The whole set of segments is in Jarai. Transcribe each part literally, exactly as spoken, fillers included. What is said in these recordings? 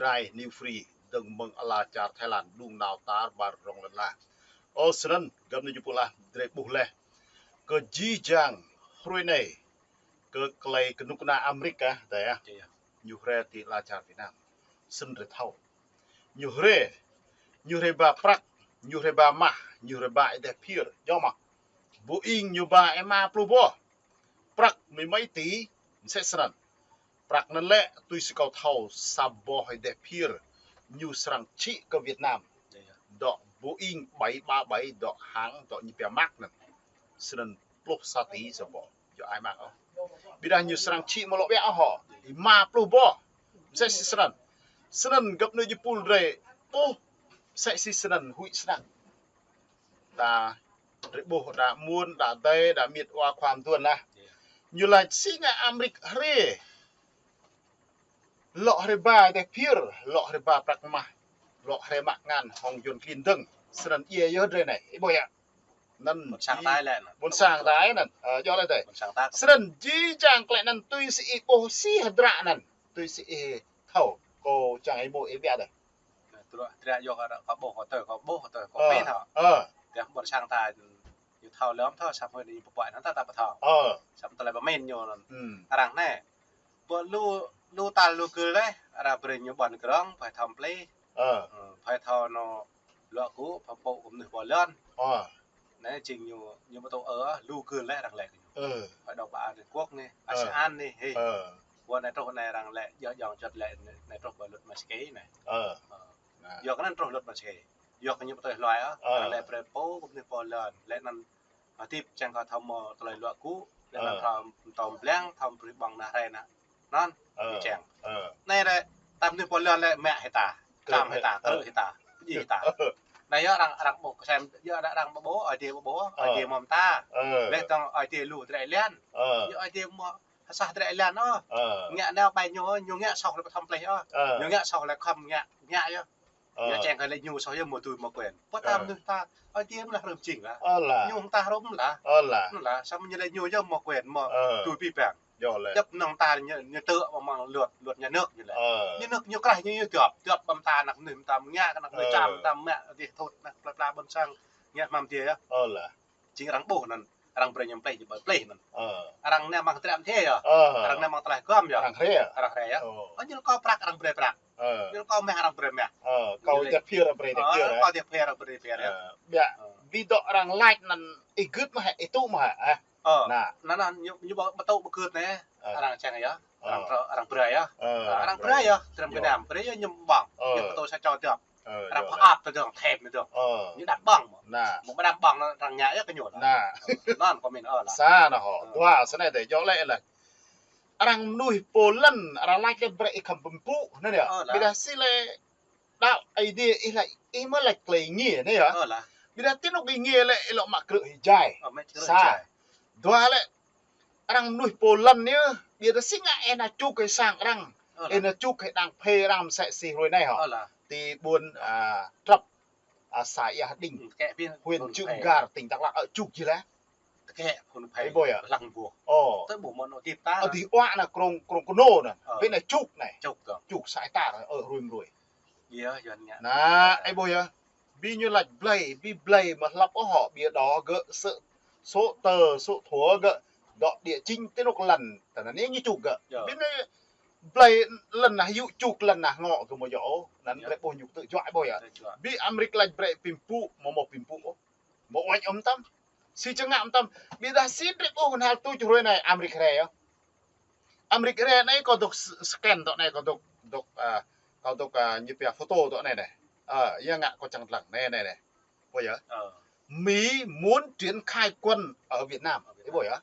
Drai New Free, dơ̆ng mơ̆ng ala čar Thái Lan, đung nao tar ƀar rŏng lŏn la. Ơ, snăn, găp anei jơpul ah, drei ƀuh leh. Kơ jih jang, hruê anei, kơ klei kơnuk kơna Amêrik ah, dai ah. Ñu hriê ti ala čar Việt Nam. Snăn drei thâo. Ñu hriê, ñu hriê ba prăk, ñu hriê ba mah, ñu hriê ba êdeh phiơr. Djŏ mơ̆? Boeing ñu ba êma pluh boh. Prăk mơ̆ng mơ̆ng ti, msĕ snăn. Prăk anăn lĕ, tui si kâo thâo, sa boh êdeh phiơr, ñu srăng čhĭ kơ Việt Nam. Dŏ Boeing bảy ba bảy, dŏ hãng, dŏ ñu pia Max anăn. Snăn pluh sa tỉ sa boh. Djŏ ai mă ôh. Ƀiădah ñu srăng čhĭ mơ̆ lŏ ƀiă ôh hŏ. Êma pluh boh. Msĕ si snăn. Snăn găp anei jơpul drei. Ôh. Msĕ si snăn huĭ snăk. Ta drei ƀuh đa muôn, đa dai, đa miêt wa khua mduôn lah. Ñu lač si ngă Amêrik hriê. Lŏ hriê ba êdeh phiơr, lŏ hriê ba prăk mah, lŏ hriê mă kngan hŏng Yuăn klin dơ̆ng. Snăn djiê yơh drei anei, ih ƀuh yơh. Anăn ƀuôn sang jih, ta lĕ anăn. Ƀuôn sang ta anăn, ơ, djŏ leh dai. Ƀuôn sang ta. Snăn jih jang klei anăn tui si ih ƀuh si hơdră anăn, tui si ih thâo, kâo čang ih ƀuh ih ƀiă dai. Tơlơi hơdră yơh kâo ƀuh, kâo tui, kâo ƀuh, kâo tui, kâo pĭt hŏ. Ơ. Tơdah ƀuôn sang ta, ñu thâo lơ̆m thâo, samơ̆ ñu pơpuai anăn ta, ta ƀu thâo. Ơ. Samơ̆ tơlơi pơmĭn ñu anăn. Hmm. Arăng anei. Ƀuh lu, lu tal lu gưl leh, arăng brei ñu ƀuăn krŏng, phải thâo plih. Ơ. Ơ, phải thâo nao luă gŭ, phải pô kơ mnuih pô lŏn. Ơ. Anei jing ñu, ñu ƀu tŭ ơ, lu gưl leh arăng lĕ kơ ñu. Ơ. Phải đọc bản Liên Quốc anei, Ơ. ASEAN anei, hei. Ơ. Ƀuh anei truh anei arăng lĕ, djŏ djŏng čuăt lĕ, anei truh ƀơi luật Mexico anei. Ơ. Ơ. Nah. Yua kơ anăn truh luật Mexico. Yua kơ ñu ƀu tui hluai ơ. Ơ. Arăng lĕ brei pô kơ mnuih pô lŏn, lĕ anăn hơdip čang kơ thâo mâo tơlơi luă gŭ, lĕ anăn thâo, thâo mblang, thâo brei ƀơ̆ng nah rai nah. Anăn, ơ, čang. Ơ. Anei lĕ, ta mnuih pô lŏn lĕ mă hĭ ta, čăm hĭ ta, krư̆ hĭ ta, pơdjai hĭ ta. Ơ. Anei yơh arăng, arăng ƀuh, kơsem, yơh arăng, arăng ƀuh ƀuh, Ơi Adai mâo mơta. Ơ. Leh dơ̆ng Ơi Adai lu drei lăn. Ơ. Yơh Ơi Adai mâo sah drei lăn ôh. Ơ. Ngă nao ƀai ñu, ñu ngă soh lĕ ƀu thâo plih ôh. Ơ. Ñu ngă soh lĕ khŏm ngă, ngă yơh. Ơ. Ñu čang kơ lĕ ñu soh yơh mâo tui mâo quyền. Ơ. Pô ta mnuih ta, Ơi Adai mơ̆ lah rơm jing lah. Ơ lah. Ñu ta rơm lah. Ơ lah. Lah, samơ̆ ñu lĕ ñu yơh mâo quyền, mâo tui pĭ păng. Djŏ leh. Djŏp năng ta ñu, ñu tŭ mơ̆ng luật, luật nhà nước ñu lĕ. Ơ. Nhà nước ñu krah ñu, ñu djŏp, djŏp ƀăm ta anak mnuih ta ngă, anak mnuih čăm ta mă, dih thut, anak pla pla ƀôn sang, ngă hmăm dih yơh. Ơ lah. Jing arăng ƀuh anăn, arăng brei ñu plih, ñu ƀu plih anăn. Ơ. Arăng anei mơ̆ng hơdră mơ̆ng thê yơh. Ơ. Arăng anei mơ̆ng tơlơi gơm yơh. Arăng hriê. Arăng hriê yơh. Ơ. Ơ, ñu kâo prăk arăng brei prăk. Ơ. Ñu kâo mah arăng brei mah. Ơ, kâo êdeh phiơr arăng brei phiơr yơh. Ơ, kâo êdeh phiơr arăng brei phiơr yơh. Ơ. Biă, ơ, ƀiădah arăng lač anăn ih gưt mơ̆ hă, ih tŭ mơ̆ hă, ơ. Ơ. Nah. Anăn, anăn, ñu, ñu ƀu, ƀu tŭ ƀu gưt anei. Ơ. Arăng čang yơh. Ơ. Arăng, arăng brei yơh. Ơ, arăng brei yơh. Arăng brei yơh. Trơm Việt Nam, brei yơh ñu ƀơ̆ng. Ơ. Ñu ƀu tŭ sa čô djŏp. Ơ, arăng pơap tơ dơ̆ng, thêm tơ dơ̆ng. Ơ. Ñu đăm ƀơ̆ng mơ̆. Nah. Mơ̆ ƀu đăm ƀơ̆ng anăn arăng ngă yơh kơ ñu. Nah. Anăn kâo min ơ lah. Sa anăn hŏ. Ơ. Dua snei dai djŏ leh lah. Arăng mnuih pô lŏn, arăng lač lĕ brei ih khŏm pơmpŭ, anăn yơh. Ơ lah. Ƀiădah si lĕ đăo Ơi Adai ih lač, ih mơ̆ lač klei êngiê anei yơh. Ơ lah. Ƀiădah ti anôk êngiê lĕ ih lŏ mă krư̆ hĭ jai. Ơ, mă krư̆ hĭ jai. Sa. Dua lĕ, arăng mnuih pô lŏn anei, ƀiădah si ngă ih nao čuk hĭ sang arăng. Ơ lah. Ih nao čuk hĭ đang phê arăng msĕ si hruê anei hŏ. Ơ lah. Ti ƀuôn, ơ, Trăp, ơ, xã Ia Đinh, huyện Cư M'gar, tỉnh Đắk Lắk, ơ, čuk jih leh. Tơkĕ phun phê. Ih ƀuh yơh. Lăng ƀuh. Ơ. Tơ ƀuh mơ̆ nao tip ta. Ơ, dih uă anăn krông, krông kơnô anăn. Ơ. Ƀiădah anei čuk anei. Čuk dơ̆ng. Čuk sa êtar, ơ, hruê mruê. Yơh, yơh ngă. Nah, ih ƀuh yơh. Bi ñu lač blei, bi blei mơ̆ hlăp ôh hŏ, ƀiădah gơ̆ sơ̆, sô̆ tơ, sô̆ thua gơ̆, dŏ địa chính ti anôk lăn, tơ anăn ñu čuk gơ̆. Yơh. Bi anei blei lăn nah yŭ čuk lăn nah ngŏ gơ̆ mơ̆ yơh ôh, anăn drei ƀuh ñu tŭ juă ih ƀuh yơh. Tŭ juă. Bi Amêrik lač brei pơmpŭ, mơ̆ mâo pơmpŭ ôh. Mâo uănh ôh mơtam. Si čang ngă mơtam. Ƀiădah si drei ƀuh ngăn hal tuč hruê anei Amêrik hriê yơh. Amêrik hriê anei kâo dôk s-, scan dŏ anei kâo dôk, dôk, ơ, kâo dôk, ơ, ñu pia photo dŏ anei anei. Ơ, yơh ngă kâo čang dlăng anei anei anei. Ƀuh yơh. Ơ. Mỹ muốn triển khai quân ở Việt Nam. Ở Việt Nam. Ih ƀuh yơh.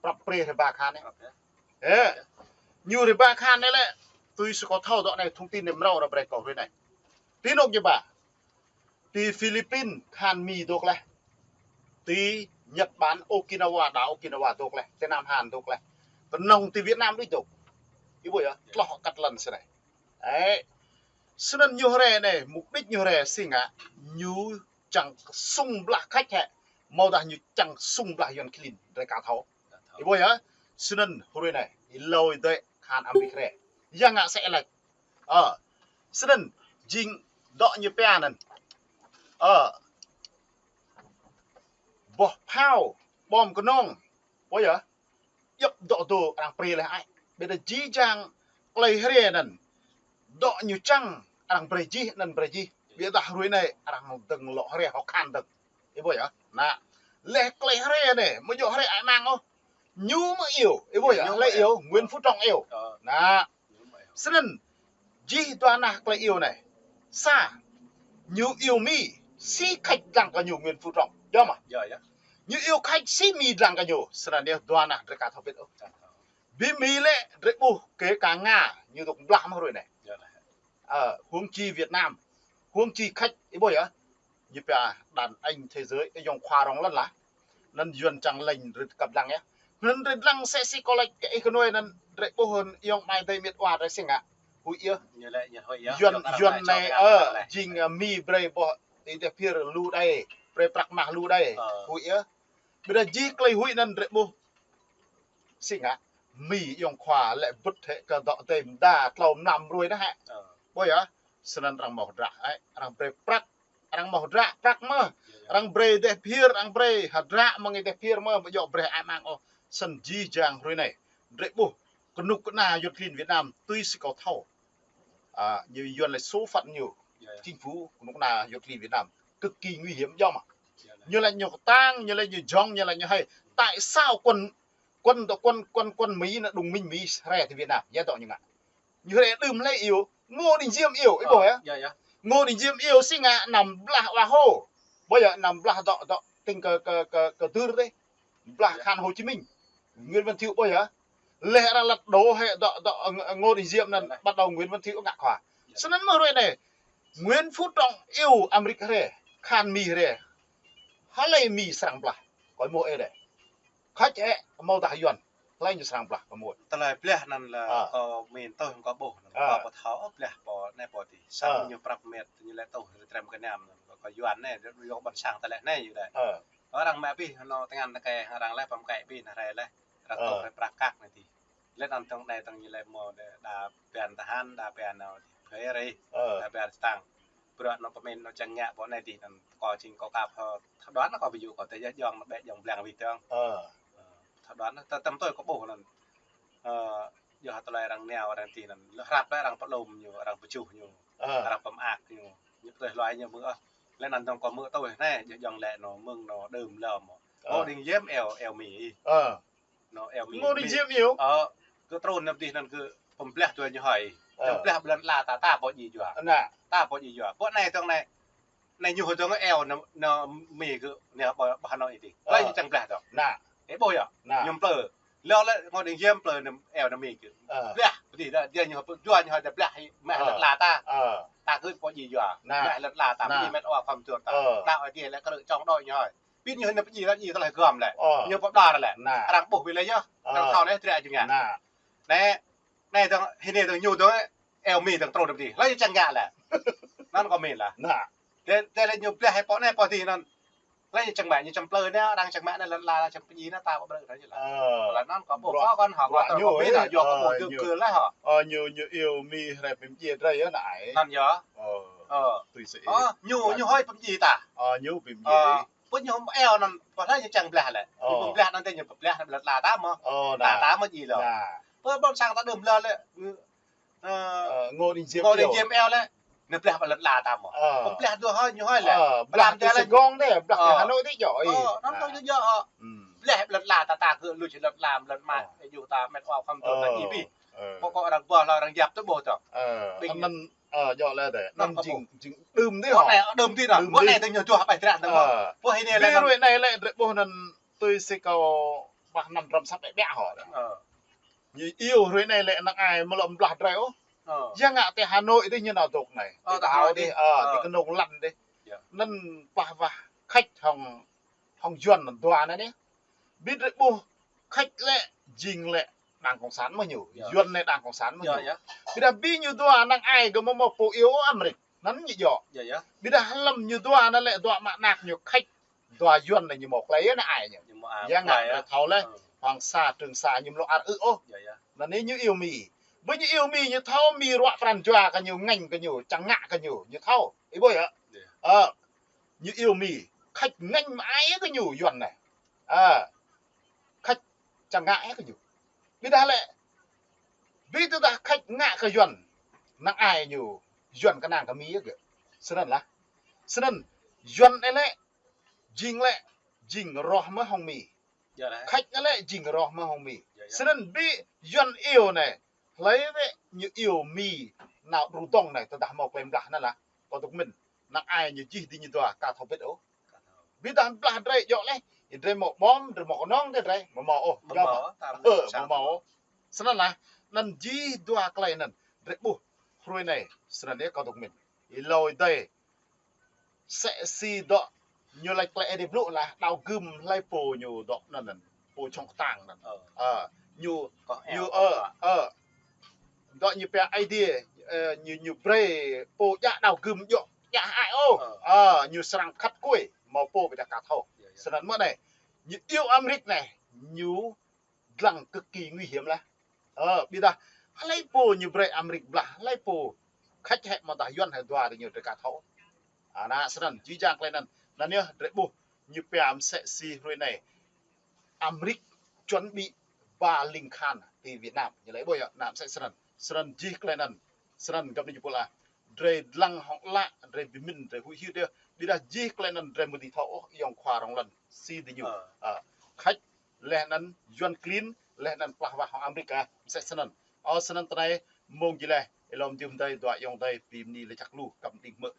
Prăp brei hriê ba khan anei. Prăp yơh. Ơ. Ñu hriê ba khan anei lĕ. Tui si kâo thâo dŏ anei thông tin anei mrâo arăng brei kâo hruê anei. Ti anôk ñu ba. Ti Philippin khan Mi dôk leh. Ti Nhật Bản Okinawa, đảo Okinawa dôk leh. Ti Nam Hàn dôk leh. Kơnơ̆ng ti Việt Nam đuč dôk. Ih ƀuh yơh, tloh kăt lăn snei. Ơ. Snăn ñu hriê anei, mục đích ñu hriê si ngă, ñu čang sung blah Khač hĕ. Mâodah ñu čang sung blah Yuăn klin, drei ka thâo. Ih ƀuh yơh, snăn hruê anei, ih lŏ dai khan Amêrik hriê. Yua ngă sĕ lač. Ơ, Snăn jing dŏ ñu pia anăn. Ơ, boh phao, bom kơnong. Ƀuh yơh. Djŏp dŏ dŏ arăng brei leh ai. Ƀiădah jih jang klei hriê anăn. Dŏ ñu čang arăng brei jih, anăn brei jih. Ƀiădah hruê anei arăng dơ̆ng lŏ hriê hŏ khan dơ̆ng. Ih ƀuh yơh. Anăn. Leh klei hriê anei, mơ̆ djŏ hriê ai mang ôh. Ñu mơ̆ iêu, ih ƀuh yơh. Ñu mơ̆ iêu. Leh iêu, Nguyễn Phú Trọng iêu. Anăn. Snăn, jih dua nah klei iêu anei. Sa, ñu iêu Mi, si khač dlăng kơ ñu Nguyễn Phú Trọng. Yơh mơ̆? Yơh, yơh. Ñu iêu khač si Mi dlăng kơ ñu. Snăn yơh dua nah drei ka thâo ƀĭt ôh. Bi Mi lĕ drei ƀuh kể cả Nga, ñu dôk blah mơ̆ hruê anei. Yơh lah. Ơ, huống chi Việt Nam, huống chi khač, ih ƀuh yơh. Ñu pia đàn anh thế giới, ơ, yŏng khua rŏng lăn lah. Anăn Yuăn čang lĕ drei kăp dlăng yơh. Anăn drei dlăng sĕ si kơ lĕ kơ ih kơ nuê anăn drei ƀuh yŏng mai dei miêt wa drei si ngă. Huĭ yơh. Ñu lĕ ñu huĭ yơh. Yuăn, Yuăn anei, ơ, jing, ơ, Mi brei boh ih deh phiơr lu đei, brei prăk mah lu đei. Huĭ yơh. Ƀiădah jih klei huĭ anăn drei ƀuh. Si ngă, Mi yŏng khua lĕ bŭt hĕ kơ dŏ dei mda tlâo mlam ruai dah hĕ. Ƀuh yơh, snăn arăng mâo hdră, ơ, arăng brei prăk, arăng mâo hdră prăk mơ̆. Arăng brei deh phiơr, arăng brei hdră mơ̆ng deh phiơr mơ̆, mơ̆ djŏ brei ai mang ôh. Snăn jih jang hruê anei. Drei ƀuh, kơnuk kơna Yuăn klin Việt Nam, tui si kâo thâo. Ơ, ñu Yuăn lĕ số phận ñu. Chính phủ, kơnuk kơna Yuăn klin Việt Nam. Cực kỳ nguy hiểm djŏ mơ̆. Ñu lĕ ñu ktang, ñu lĕ ñu jŏng, ñu lĕ ñu hai. Tại sao quân, quân, quân, quân, quân Mỹ nó đồng minh Mỹ hriê ti Việt Nam, yơh dŏ ñu ngă. Ñu hriê đưm lĕ iêu, Ngô Đình Diệm iêu, ih ƀuh yơh. Ngô Đình Diệm iêu si ngă năm blah wa hô. Ƀuh yơh, năm blah dŏ, dŏ, tĭng kơ, kơ, kơ, kơ dưr dih. Blah khan Hồ Chí Minh. Nguyễn Văn Thiệu ƀuh yơh. Leh arăng lăt đổ hĕ dŏ, dŏ, Ng-, Ngô Đình Diệm anăn bắt đầu Nguyễn Văn Thiệu ngă khua. Snăn mơ̆ hruê anei. Nguyễn Phú Trọng iêu Amêrik hriê. Khan Mi hriê. Hlei Mi srăng blah. Kơ mơ̆ ih dei. Khač ơ, mâo dah Yuăn. Hlei ñu srăng blah kơ mơ̆. Tơlơi blah anăn lĕ kơ Mi tuh kơ ƀuh anăn. Kơ pô thâo blah pô anei pô dih. Samơ̆ ñu prăp met ñu lĕ tuh trem kơ nam anăn. Kơ Yuăn anei, yua ƀuôn sang tơlơi anei yơh dei. Arăng mă pih, anŏ tơngan tơkai, arăng leh pơm kai pih, nah rai leh. Arăng tŏ rai prăk kăk anei dih. Leh anăn tŏng anei tŏng ñu lĕ mâo đa, đa pian tơhan, đa pian nao phê rai, đa pian stang. Bruă anŏ pơmĭn anŏ čang ngă ƀuh anei dih anăn kơ jing kơ kăp hŏ. Thâo đoán anăn kơ ƀu djŏ kơ tơ yơh jŏng anăn ƀĕ jŏng blang wĭt tơng. Thâo đoán anăn tơ tăm tui kơ ƀuh anăn. Ơ, yua tơlơi arăng nao arăng dih anăn. Leh hrăp leh arăng pơlom ñu, arăng pơčuh ñu, arăng pơmơak ñu. Ñu pơtui hluai ñu mơ̆ ôh. Leh anăn tŏng kơ mơ̆ tui anei, yơh jŏng lĕ anŏ mơ̆ng anŏ đưm lăm. Ngô Đình Diệm iêu, iêu Mi. Anŏ iêu Mi. Ngô Đình Diệm iêu. Ơ, kơ trŭn nao dih anăn kơ pơm blah dua ñu hơi. Pơm blah ƀlŏn ala ta ta pô djai yua. Ta pô djai yua. Pô anei tŏng anei. Anei ñu hơi tŏng iêu anăn, anăn Mi kơ anei ƀuh, ƀuh anŏ ih dih. Hlei ñu čang blah tŏng. Ih ƀuh yơh. Ñu plư. Leh lĕ Ngô Đình Diệm plư anăn iêu anăn Mi kơ. Blah, pơdih dah, djai ñu hơi, dua ñu hơi dah blah, mă lŏn ala ta. Ta kơ pô djai yua. Mă lŏn ala ta, pơdih met wa khŏm tur ta. Ta ơi dih lĕ kơ čŏng đôi ñu hơi. Pin ñu hơnăn pơdjai lĕ, djai tơlơi gơm lĕ. Ñu pơđar lĕ. Arăng ƀuh wĭt leh yơh. Arăng thâo leh, trĕ jing ngă. Anei, anei tŏng, hơnai tŏng ñu tŏng, iêu Mi tŏng trŭn nao dih. Hlei ñu čang ngă lĕ. Anăn kơ Mi leh. Tơ, tơ lĕ ñu blah hĕ pô anei pô dih anăn. Hlei ñu čang mă, ñu čang plư anei, arăng čang mă anei lŏn ala, čang pơdjai anei ta ƀuh brơi anei leh. Leh anăn kơ ƀuh kơ kăn hŏ, kơ tơ ñu kơ Mi dah, yua kơ ƀuh ñu kơ leh hŏ. Ơ, ñu, ñu iêu Mi hriê pơm djai drei yơh anăn ai. Anăn yơh. Tui si. Ơ, ñu, ñu hơi pơm djai ta. Ơ, ñu pơm djai. Pơ ñu hŏm iêu anăn, pơ hlei ñu čang blah lĕ. Ñu pơm blah anăn tơ ñu pơm blah lŏn ala ta mơ̆. Ta, ta mơ̆ djai lŏ. Pơ ƀuôn sang ta đưm lŏ lĕ. Ơ, Ngô Đình Diệm iêu. Ngô Đình Diệm iêu lĕ. Ñu blah lŏn ala ta mơ̆. Pơm blah dua hơi, ñu hơi lĕ. Blah ti Sài Gòn dih, blah ti Hà Nội dih djŏ. Anăn tŏng djŏ. Blah lŏn ala ta ta kơ lui lŏn ala, lŏn mă. Yua ta met wa khŏm tur ta djai pih. Pô kơ arăng ƀuh leh arăng yap tơ ƀuh tŏng. Anăn Ơ, djŏ leh dih. Anăn jing, jing đưm dih hŏ. Anei, đưm dih anăn. Đưm dih. Anei tơ ñu tuh ƀai tră anăn. Pơ hơnai lĕ. Hruê anei lĕ drei ƀuh anăn tui si kâo ƀuh anăn hrăm sat ƀĕ ƀĕ hŏ. Ñu iêu hruê anei lĕ năng ai mlŏm blah drei ôh. Yua ngă ti Hà Nội dih ñu nao dôk anei. Ti Hà Nội dih, ơ, ti kơnung lăn dih. Anăn pah wah khač hŏng, hŏng Yuăn anăn dua anăn anei. Ƀiădah drei ƀuh khač lĕ, jing lĕ Đảng Cộng sản mơ̆ ñu. Yuăn lĕ Đảng Cộng sản mơ̆ ñu. Ƀiădah bi ñu dua năng ai gơ̆ mơ̆ mâo pô iêu Amêrik. Anăn ñu djŏ. Ƀiădah hlăm ñu dua anăn lĕ dua mă anak ñu khač. Dua Yuăn lĕ ñu mâo klei anăn ai ñu. Yua ngă drei thâo leh, Hoàng Sa, Trường Sa ñu mlŏ ar ư ôh. Anăn anei ñu iêu Mi. Ƀơi ñu iâu Mi, ñu thâo Mi ruă pran jua kơ ñu, ngăn kơ ñu, čang ngă kơ ñu, ñu thâo. Ih ƀuh yơh. Ơ, ñu iâu Mi, khač ngăn mă ai kơ ñu Yuan anai. Ơ, khač čang ngă ai kơ ñu. Ƀiădah lĕ, ƀiădah khač ngă kơ Yuan, năng ai ñu, Yuan kơnang kơ Mi yơh gơ̆. Snăn lah. Snăn, Yuan anai lĕ, jing lĕ, jing roh mơ̆ hŏng Mi. Khač anai lĕ jing roh mơ̆ hŏng Mi. Snăn ƀiă Yuan iâu anai, hlơi wĕ ñu iâu Mi nao đru dŏng anai, tơdah hmâo klei blah anai lah. Kâo dôk mĭn, năng ai ñu jih di ñu dua ka thâo bĭt ôh. Ƀiădah blah drei djŏ leh, drei hmâo bom, drei hmâo kơnong, drei, drei hmâo ôh. Hmâo, hmâo ôh. Snăn lah, anăn jih dua klei anăn, drei ƀuh, hruê anai, snăn yơh kâo dôk mĭn. Ih lŏ ih dai, msĕ si dŏ ñu lač klei Ơi Adai blŭ lah đao gưm hlei pô ñu dŏ anăn, anăn. Pô čŏng kơtang anăn. Ơ. Ơ, ñu, ñu, ơ, ơ. Dŏ ñu pia Ơi Adai, ơ, ñu, ñu brei pô djă đao gưm djŏ, djă hơăi ôh. Ơ, ñu srăng khăt kuê, hmâo pô ƀiădah ka thâo. Snăn mơ̆ anai, ñu iâu Amêrik anai, ñu dlăng cực kỳ nguy hiểm lah. Ơ, ƀiădah, hlei pô ñu brei Amêrik blah, hlei pô khač hĕ mơ̆ dah Yuan hĕ dua di ñu drei ka thâo. Ơ, anăn snăn, jih jang klei anăn, anăn yơh, drei ƀuh, ñu pia msĕ si hruê anai, Amêrik chuẩn bị ba Linh Khan ti Việt Nam, ñu laĭ ƀuh yơh, anăn msĕ snăn, snăn jih klei anăn, snăn găp anai jih pul ah. Drei dlăng hŏng ală, drei bi mĭn, drei huĭ hyưt yơh, ƀiădah jih klei anăn drei mơ̆ dưi thâo ôh, ayŏng khua rŏng lŏn, si di ñu. Ơ, khač leh anăn Yuan klin, leh anăn plah wah hŏng Amêrik ah, msĕ snăn. Ơ, snăn tơnai, mông jih leh, ih lŏm jum dai, dua ayŏng dai, bi mni lač čăk lu, kăm đing hmư̆.